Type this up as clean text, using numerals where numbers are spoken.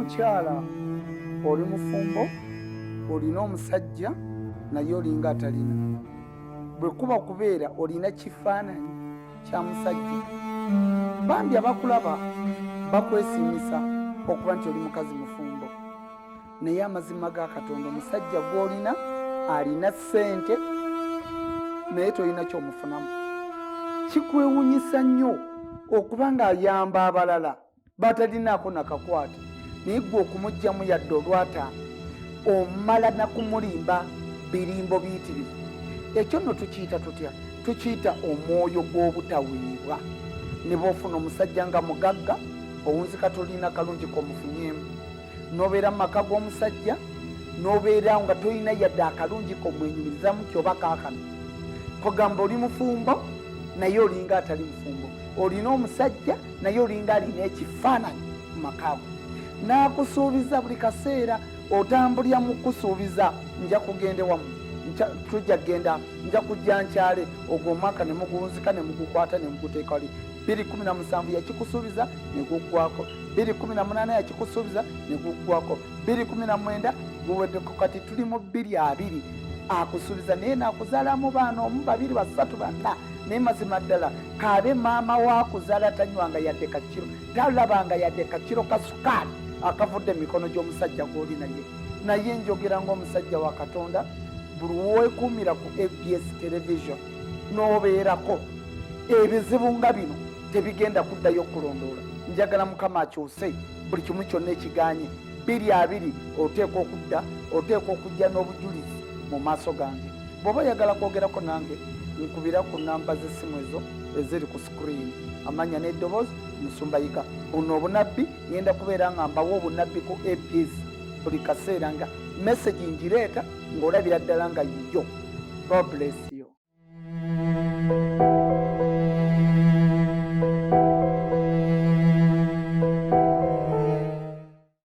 Omukyala oli mufumbo, olina omusajja, naye olinga atalina. Bwe kuba kubeera olina kifaananyi kya musajja, bambi abakulaba bakwesiimisa okuba nti oli mukazi mufumbo, naye amazima ga Katonda, omusajja gw'olina alina ssente naye tolina kyomufunamu. Kikwewunyisa nnyo okuba ng'ayamba abalala batalinaako nakakwate, naye gwe okumugjamu yadde olwataano omala nakumulimba birimbo biyitirivu. Ekyo nno tukiyita tutya? Tukiyita omwoyo gw'obutaweebwa. Ne bw'ofuna omusajja nga mugagga, owunzika tolina kalungi komufunyemu. N'obeera mu maka g'omusajja, n'obeera nga tolina yadde akalungi komwenyumirizamu nti oba kaakano. Kugamba oli mufumbo naye olinga atali mufumbo, olina omusajja naye olinga alina ekifaananyi mu makaago. N'akusuubiza buli kaseera, otambulira mu kusuubiza, nja kugenda ewamu, tujja kugenda, nja kujja nkyale. Ogwo omwaka ne muguwunzika ne mugukwata ne muguteeka wali. 2017 yakikusuubiza ne guggwako, 2018 yakikusuubiza ne guggwako, 2019 guweddeko, kati tuli mu 2020. Akusuubiza naye nakuzaalamu baana omu, babiri, basatu, banna, naye mazima ddala kaabe maama wakuzaala tanywanga yadde kakiro, talabanga yadde kakiro ka sukaali akavudde mu mikono gy'omusajja gw'oli naye. Naye njogera ng'omusajja wa Katonda, buli weekuumira ku ABS Television n'obeerako, ebizibu nga bino tebigenda kuddayo okulondoola. Njagala Mukama akyuse buli kimu kyonna ekiganye. 2020 oteekwa okudda, oteekwa okujja n'obujulizi mu maaso gange. Bw'oba oyagala kwogerako nange, nkubira ku namba z'essimu ezo eziri ku screen. Amanya n'eddoboozi, Musumba Yiga. Buno obunabbi ngenda kubeera nga mbawa obunabbi ku ABS buli kaseera, nga message ngireeta ng'olabira ddala nga yiyo. God bless.